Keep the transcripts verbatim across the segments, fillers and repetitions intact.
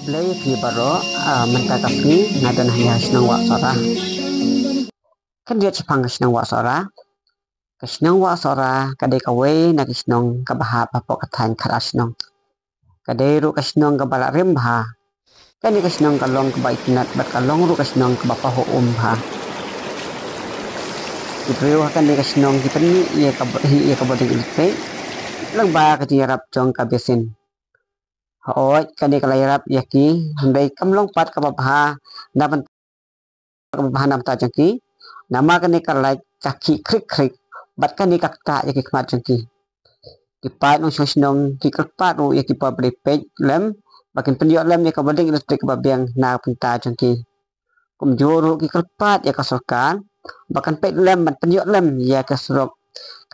Khublei phi baroh, ah, mynta ka sngi nga don hangne ha shnong Wahsohra. Khyndiat shaphang ka shnong Wahsohra. Ka shnong Wahsohra ka dei kawei na ki shnong kaba hap hapoh ka thaiñ Khadar Shnong. Ka dei ruh ka shnong kaba la rim bha. Kane ka shnong ka long kaba itynnad bad ka long ruh ka shnong kaba pahuh um bha. Ki briew ha kane ka shnong ki pynmih ïa ka bo-, hi ïa ka bording elektrik lyngba ka jingïarap jong ka basin. Hooid, kane ka la ïarap ïa ki, hynrei kam long pat kaba bha na bynta, kaba bha na bynta jong ki. Namar kane ka lait ka khih khrik khrik bad kane ka ktah ïa ki khmat jong ki. Ki paid nongshong shnong ki kyrpad ruh ïa ki bor ba dei peit lem ba kin pynïoh lem ïa ka bording elektrik kaba biang na ka bynta jong ki. Kumjuh ruh ki kyrpad ïa ka sorkar ba kan peit lem ban pynïoh lem ïa ka surok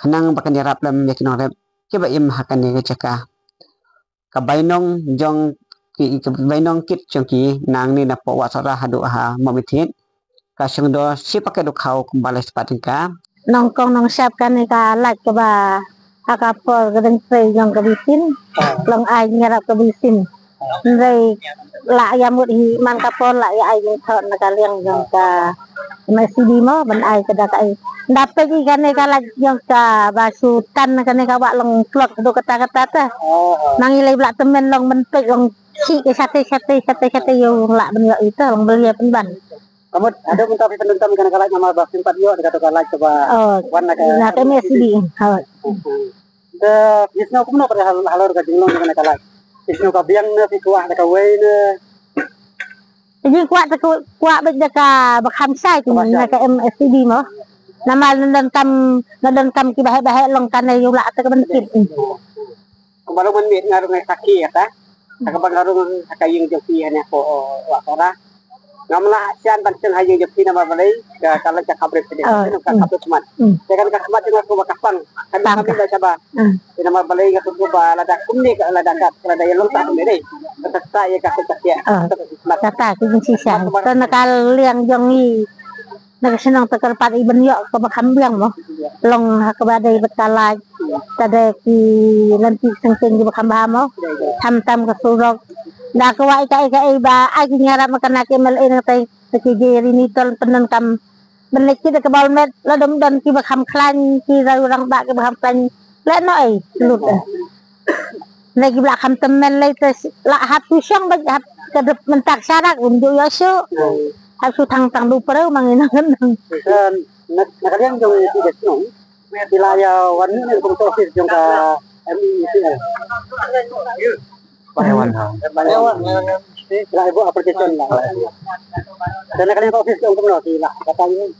khnang ba kan ïarap lem ïa ki nongrep kiba im ha kane ka jaka. Ka bainong jong ki, ka bainong kit jong ki nangne napoh Wahsohra haduh ha Mawmynthiat ka shong dor shi paket u khaw kumba lai spah tyngka. Nongkong nongshap kane ka lait kaba ha ka por ka dang trei jong ka basin. Long ai ïarap ka basin. Hynrei la ïa mut hi man ka por la ïa ai jingthok na ka liang jong ka M S E D mo ban ai ka da ka ai. Nda peit ïa kane ka lait jong ka ba shu tan kane ka wah long plot haduh katta katta te. Ma ngi lei ba la tymmen long ban peit long shi ka shate shate shate shate ïa la ban ïoh ita long beli pynban. Ka mut haduh mynta phi pyndonkam ïa kane ka lait namar ba phim pat ïoh da kato ka lait kaba wan na ka M S E D. Hooid. Te phi sngew kumno pat halor ka jinglong jong kane ka lait? Phi sngew ka biang ne phi kwah da kawei ne? Ka jingkwah te kwah beit da kaba kham shai na ka M S E D mo. Namar na donkam, na donkam kiba heh ba heh long kane ïa u lah te ka ban kit. Kumba long mynmiet nga rung nga sakhi ïa ka. Ha kaba nga rung ha ka ïing jong phi hangne hapoh Wahsohra. Ngam lah shan ban seng ha ïing jong phi namar balei ka, ka lait ka khapbrip sdang, ka khapbrip khmat. Te kan ka khmat jong nga kumba ka pang. Kan ka khmat ba shaba. Te namar balei nga sngewthuh ba lada kumne ka lada ka lada ïa long ta kumne dei. Ka ta ïa ka khmat. Kata ki jingshisha. Te na ka liang jong ngi. Na ka shnong te kyrpad i ban ïoh kaba kham biang mo. Long ha kaba dei bad ka lait. Te dei ki lynti sengkeng kiba kham bha mo. Tam tam ka surok. Da ka wah ïa ka ïa ka ïa ba ai ki ïarap ma ka na ki M L A na tai te ki jeri ni tol pyndonkam. Ban leit ki da ka bol met la dom don kiba kham khlaiñ ki rau rangbah kiba kham khlaiñ. Leh noh ei lut. Lei ki ba la kham tymmen lei te la hap shu shong bad hap ka dep mynta ka sharak um ju ïoh shuh. Hap shu thang tang du preu ma ngi nang nang. Na, na ka liang jong ki da shnong. Ki la ïa wan mih ne kum ka office jong ka M E C L. Ba ïa wan ha. Ba ïa wan. La ïa buh application la. Te na ka liang ka office jong kumno ki la kata ni.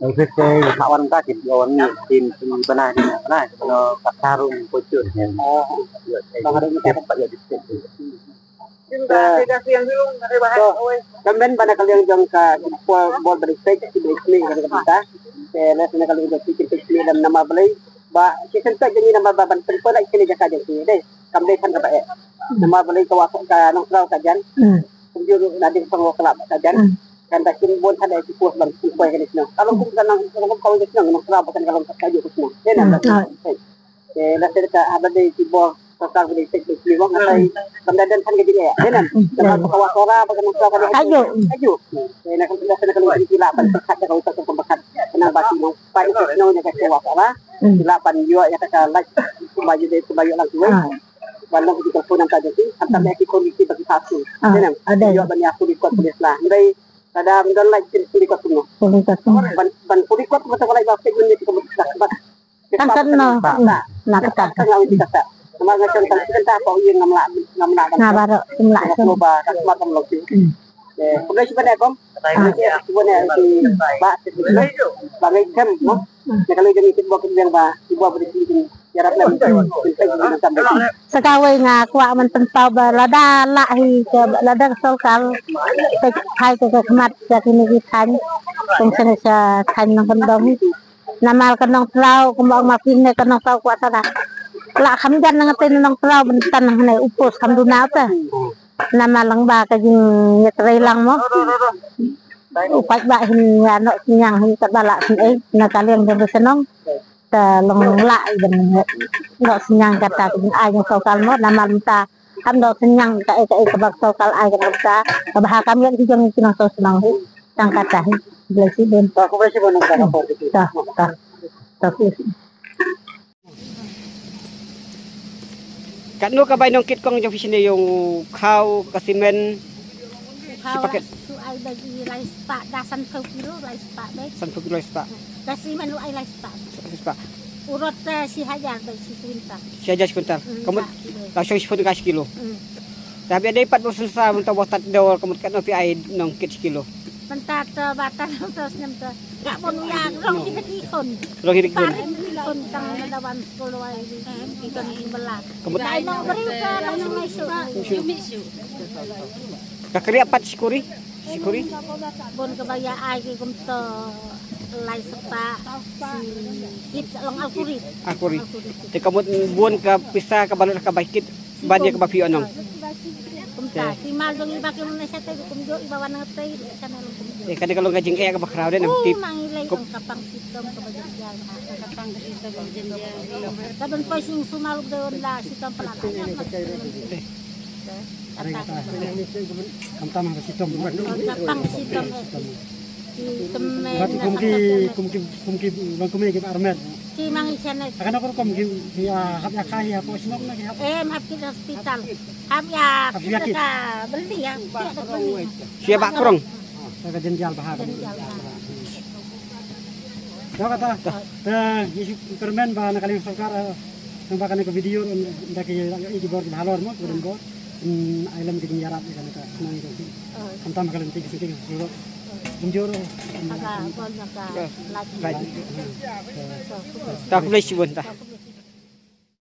Office te ka wan ka ki ïa wan mih tin tin bana ni bana bana ka tarum pocun. Oh. Ba ka rum ka pa ïa district. Ka men ba na ka liang jong ka bor ba dei peit ki dei kli ka dei ka bynta. Te na ka liang jong ki dei kli lam namar balei ba ki sengkang jong ngi namar ba ban pynpoi la kine jaka jong ki dei kam dei than kaba eh. Namar balei ka wa ka Nongtraw ka jan. Kumjuh ruh na ding pang wa ka la ka jan. Kan da kin bun than da ki pos ban pynpoi ka dei shnong. Ka long kum ka nang ka long kum ka dei shnong Nongtraw ba kan ka long ka ju ka shnong. Dei na. Te la te ka haba dei ki bor sorkar ba dei tek dei ki bor ngatai kam da don than ka jingeh. Dei nan. Ka bor ka wa sora ba ka nang sora ka dei. Aju. Aju. Te na ka la te na ka la ki la ban pyrkhat da ka wa ka pyrkhat. Kena ba ki nong pai ki nong nya ka wa sora. Ki la ban ïoh ïa ka lait ba ïoh dei ba ïoh lang ki wei. Ban long ki telefon nang ka jong ki. Hantar da ki kon ki ba ki satu. Dei nan. Ïoh ban ïa puli kot puli sla. Ndai kada mendon lait ki puli kot semua. Ban ban puli kot mata lait ba pek menit ki ba. Tang kat no. Na kata. Tang lawan kita tak. Nama ngacang tang kita tak apa yang ngamla ngamla kan. Nga baru semla. Coba tak semua kamu lagi. Eh, boleh cuba ni kom. Boleh cuba ni si ba si ba ngai kem no. Ni kalau jadi kita buat yang ba, buat boleh sini. Ya rap lem. Kita kita sampai. Sa kawei nga kwah ban pynpaw ba lada lah hi ka lada ka sorkar peit phai ka khmat ka kine ki thaiñ. Kong sene sa thaiñ Nongkyndong. Namar ka Nongtraw kumba ong ma phi ne ka Nongtraw kwah sa da. Lah kham jan nang te Nongtraw ban tan nang ne u pos kham duna te. Namar lang ba ka jingïatrei lang mo. U paidbah hin ïa noh synñiang hi katba lah sngewei na ka liang jong ka shnong. Te long lah i ban noh synñiang kata ka jingai jong sorkar mo namar mynta Kam dok senyang ka, ka, ka bak sokal ai ka bak sa. Ka bak kam yak si jong ki nong sosnong. Tang kata hi. Blai si bun. Tang, tang, tang. Tang. Katno ka bai nongkit kong jong phi shane, ïa u khaw, ka simen? Khaw, shi paket. Shu ai ba i lai spah, da sanphew kilo lai spah bai. Sanphew kilo lai spah. Ka simen u ai lai spah. Lai spah. U rot, eh, shi hajar bai shi kwintal. Shi hajar shi kwintal. Hmm, ka mut, ka kilo. La shong shiphew tyngka shi kilo. Hmm. Te haba ïadei pat ba u synshar mynta ba u tad dor, ka mut katno phi ai nongkit shi kilo? Mynta te ba tad mynta snem te. Ka bun ïa rong hi ka ti khun. Rong hi ka ti khun. Parit ki khun tang na dawan skul wai. Ki khun ki bela. Ka mut. Dai nong beri ka nong ngai shu. Ka kri apat shi kuri. Shi kuri. Bun ka ba ïa ai ki kumto lai spah. Shi kit long al kuri. Al kuri. Al kuri. Te ka mut bun ka pisa ka balut ka bai kit. Ban ïa kaba phi ong. Kumta, ki mal jong i ba ki mun na shatei kum jong i ba wan ngatei, sha na long kum jong. Eh, ka dei ka long ka jingeh kaba khraw de, nam tip. Mang i lei ong ka pang shitom kaba jong ïa ha. Ka pang shitom kaba jong ïa. Ka ban poi sing sumal de wan la shitom pala la. Are kata. Kam tam ka shitom. Ka pang shitom, eh. Ki tymmen. Kum ki, kum ki, kum ki bang kum ki ba armet. Ki mang i channel. Akan aku kum ki, ki, ah, hap ïa kai, hap smoke na ki hap. Em, hap ki hospital. Hap ïa, hap ïa ki ka beli ïa. Sia ba krong. Ka jynjar bha. Jynjar bha. Ïa kata. Te ngi shu kyrmen ba na ka liang sorkar, eh, tang ba kane ka video, da ki, ki bor ki halor mo, ki bor. Hmm, ai lem ki jingïarap ïa kane ka. Nang ïa ki. Khamtam ka lynti ki sngewthuh. Jynjar. Ka bor na ka. Right. Right. Ta khublei shibun ta.